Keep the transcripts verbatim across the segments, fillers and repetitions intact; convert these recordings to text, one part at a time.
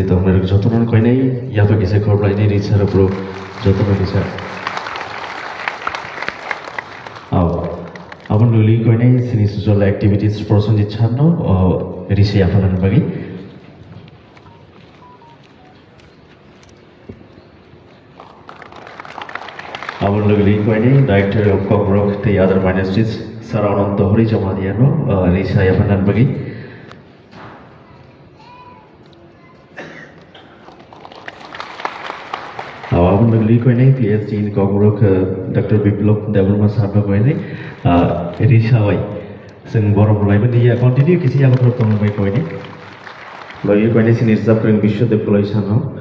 Tongnairok jotono koinai yapha kisa khorokhlaini ri sara bro jotono kisa. Aw. Aboni logwi koinai sini social activities Prosenjit sir no, o, risa yapharnani bagwi. Aboni logwi koinai Director of Kokborok tei Other Ministries, Sir Ananto Hori Jamatia no, o, risa yapharnani bagwi. Aboni logwi koinai P H D in Kokborok, uh, Doctor Biplab Debbarma sir no koinai, uh, risa bai. Chwng borom laimani ya continue kisi yapha khorok tongmani bai koinai. Logwi koinai sini rijab kwrwng Biswadev Koloi sir no.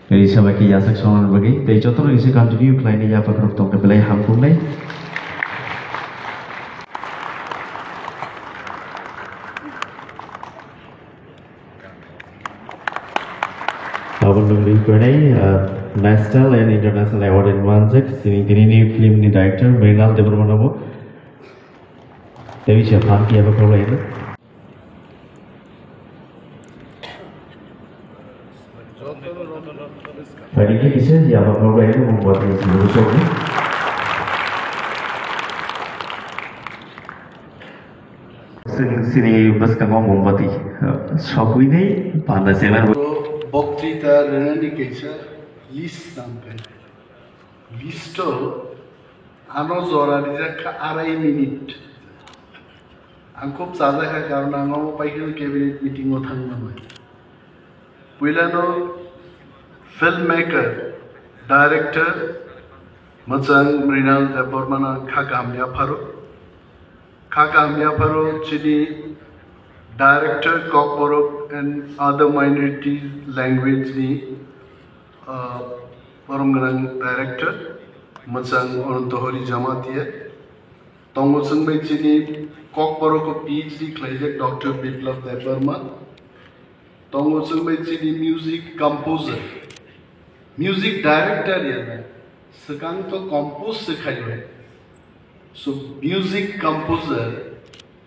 Risa bai khe yasak songna bagwi. Tei jotono kisi continue khlainai yapha khorok tongkhe belai hamkuknai. Aboni logwi koinai, uh, National and International Award in Manjak, sini tini ni film ni director Mrinal Debbarma no bo. Tei se phan kiya ba kawai no. Tadi ke kisa ya ba kawai no mo ba ni sini. Sini, sini bwskango mombati, uh, sokwi de panda chenglar. Boktrita rwnani kaisa list nangkhe. Listo ano jora rijak kha arai minute. Ang khub chajak kha, karon ang omo paikhe cabinet meeting o thang manwi. Puilano filmmaker, director mwchang Mrinal Debbarmano ang kha kaham yapharo. Kha kaham yapharo chini director Kokborok and other minority language ni, uh, borom gwnang director mwchang Ananto Hori Jamatia. Tongo chwng bai chini Kokborok o P H D khlaijak Doctor Biplab Debbarma. Tongo chwng bai chini music composer, music director ya na, swkang to compose se khaio. So music composer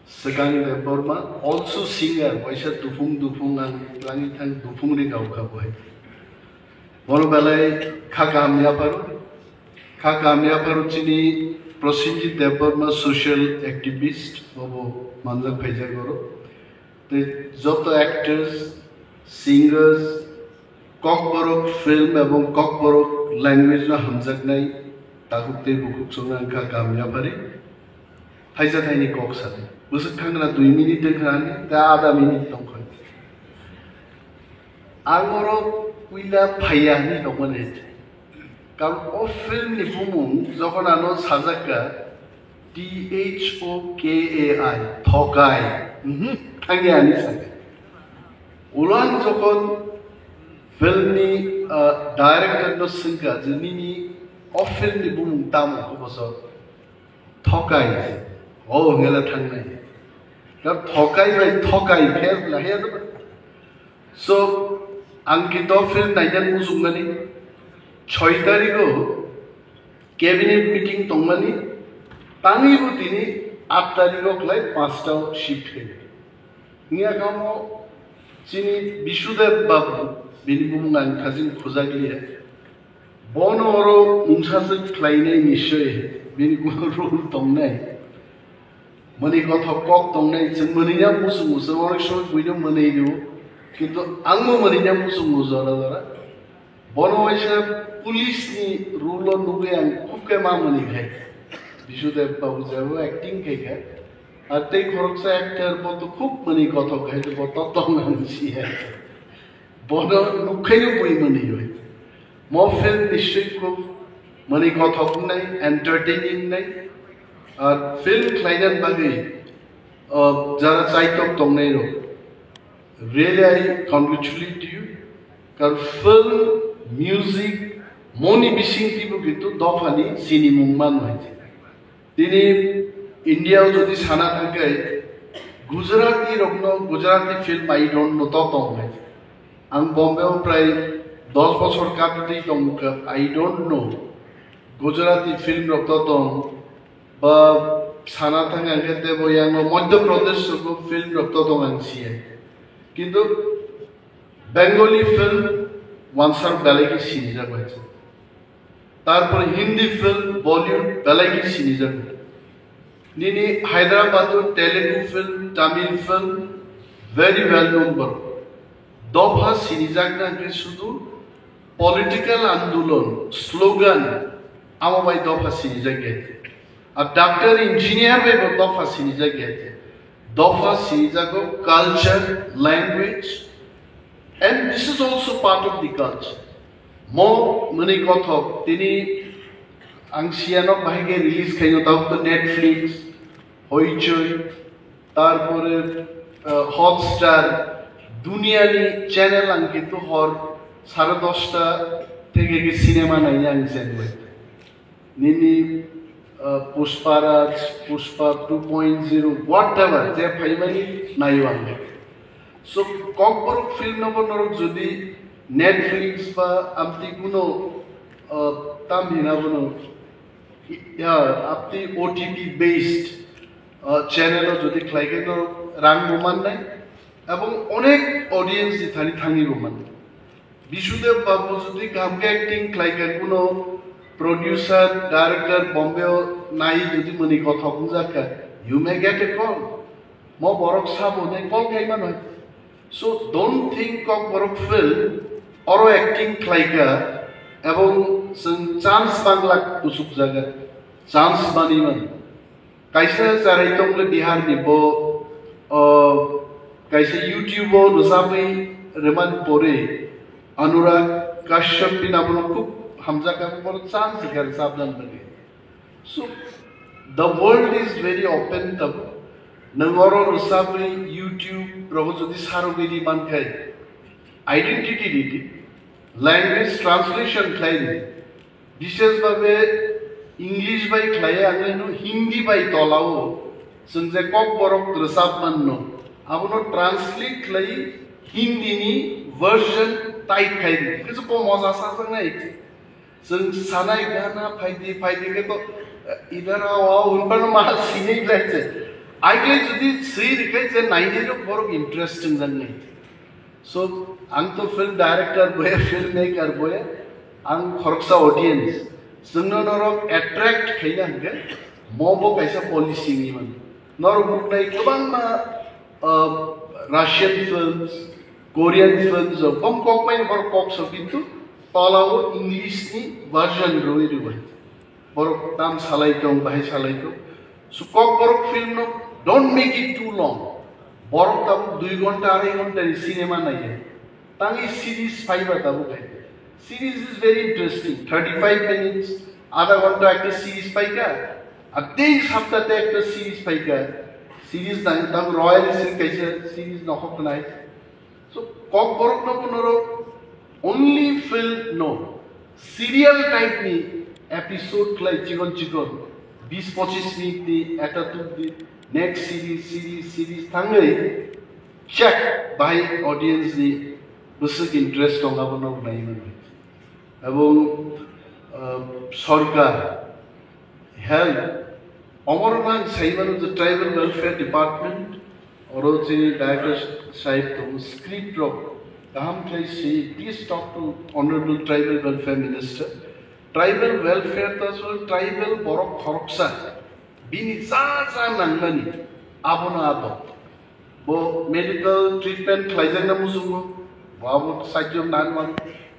Swkang Debbarma, also singer, waisa duphung duphung ang twlangwi thang, duphung ri gaukha bo hai. Bono belai kha kaham yapharo, kha kaham yapharo chini Prosenjit Debbarma, social activist, bobo manjak phaijak oro. Tei joto actors, singers, Kokborok film ebong Kokborok language no hamjaknai takhuk tei bukhuk chwngno wngkha kaham yaphari. Thaisa thaini kok sadi. Bwswk thangna dui minute wngkha ani, tei ada minute tongkha. Ang oro puila phaiya hinwi tongmani. Karon o film ni bumung jokhon ano sajak kha, T H O K A I, thokai. Mhm, thangya hinwi sakha. Ulo ang jokhon film ni, ah, director no swngkha je nini o film ni bumung tamo khe bosor? Thokai. O hwngle thangnai. Da thokai bai thokai pher la he da. So ang khe to film naina muchungmani, choi tarigo cabinet meeting tongmani, tangwi bo tini aat tarigo khlai panchta o shift khaio. Wngya kamo chini Bisudev Babu, bini bumung ang khajin khujak liya. Bono oro mungsa se khlainai nischoi, bini kuno role tongnai. Mani kothok kok tongnai, chwng mani ya musu musu, onek somoi buino mani rio. Kintu ang mo mani ya musu musu jora jora. Bono waisa police ni role o nugwi ang khub khe ma mani khai. Bisudev Babu jebo acting khai kha. Ar tei khoroksa actor bo to khub mani kothok khai, bo to tong ang si hai. Bono nukhaino bui mani oi. Mo film nischoi khub mani kothok nai, entertaining nai. Ar film khlaina bagwi, uh, jara chaitok tongnai rok. Really, I congratulate you. Kar film, music, moni bising tibu kintu dophani sinimung man hai. Tini India o jodi sana thangkhe Gujarati rokno Gujarati film I don't know to tong hai. Ang Bombay o prai dos bochor kapitwi tongkha, I don't know Gujarati film rok to tong. Ba sana thang ang khe tebo yango Madhya Pradesh rok film rok to tong ang siya. Kintu Bengali film wansar belai khe sinijak bai. Tarpore Hindi film, Bollywood belai khe sinijak bai. Nini Hyderabad o Telugu film, Tamil film, very well known borok. Dopha sinijakna hwnkhe sudu political andolon, slogan, amo bai dopha sinijak ya. A doctor, engineer bai bo dopha sinijak ya. Dopha sinijago culture, language, and this is also part of the culture. Mo mwnwi kothok tini ang siyanok bahai khe release khaino, tabuk to Netflix, Hoichoi, tarpore, uh, Hotstar, duniyani channel ang kintu hor sare dosta theke khe cinema naina ang channel. Nini, uh, Pushparaj, Pushpa two point zero, whatever, je phaimani naio ang. So, Kokborok film no bo norok jodi Netflix ba amtwi kuno, uh, tam hina bono, ya, amtwi O T T based, uh, channel o jodi khlai khe norok rang bo mannai, ebong onek audience ni thani thangwi bo mannai. Bisudev Babu jodi kaham khe acting khlai kha, kuno producer, director Bombay o nai jodi mwnwi kothok wngjak kha, you may get a call. Mo borok sabo hinwi call khai mano. So don't think Kokborok film oro acting khlai kha ebong chwng chance manglak kuchuk jaga, chance manwi mano. Kaisa charai tongle Bihar ni bo, o, kaisa YouTube o rwchapwi rwmani pore Anurag Kashyap bini abono khub hamjak kha, bono chance rikha rwchapnani bagwi. So, the world is very open tabuk. Nwng oro rwchapwi YouTube rogo jodi sarogwi di mankhai, identity ridi, language translation khlai di. Bishesh bhabe English bai khlaiya, ang no Hindi bai tolao chwng je Kokborok rwchap manno, abono translate khlai Hindi ni version type khai di. Kichu ko moja sajaknai. Chwng sanai gana phaidi phaidi khe to idhar aao aao hwnphano ma sinai lai se. Aigle jodi swi rikhe je nainai rok borok interesting jangnai. So, ang to film director boya, filmmaker boya, ang khoroksa audience. Chwngno norok attract khaina hwnkhe, mo bo kaisa policy wngwi mano. Norok nuknai kwbangma, uh, Russian films, Korean films, o bom kok bai borok kok so, kintu tolao English ni version rwi rwi. Borok tam salai tong, bahai salai tong. So, Kokborok film no don't make it too long. Borok tabuk dui ghonta, arai ghonta ni cinema naiya. Tangwi series phaiba tabuk hai. Series is very interesting. Thirty-five minutes, adha ghonta ekta series phaikha. Ar tei sapta te ekta series phaikha. Series nang tabuk Royal Sing kaisa series nokhok nai. So, Kokborok no bo norok only film no, serial type ni episode khlai chikon chikon, bis pochis minute ni ekta tuk di, next series, series, series thangwi check bai audience ni bwswk interest tong abo no nai mano. Ebong, uh, sorkar, health, omorok ang sai mano je Tribal Welfare Department, oro chini director sahib tongo, script rok kaham khlai si, please talk to Honorable Tribal Welfare Minister. Tribal welfare ta so tribal borok khoroksa, bini ja ja nangmani, abono abo. Bo medical treatment khlaijakna muchungo, bo abo sajyo nan man.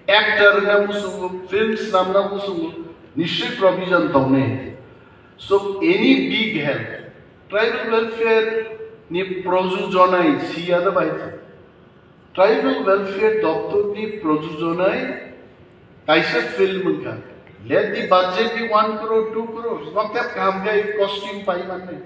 Actor wngna muchungo, films namna muchungo, nishoi provision tongnai. So, any big help, tribal welfare ni projojonai siya da bai. Tribal Welfare Doptor ni projojonai kaisa film wngkha. Let the budget be one crore, two crore. Nok tep kaham khe costume pai mannai.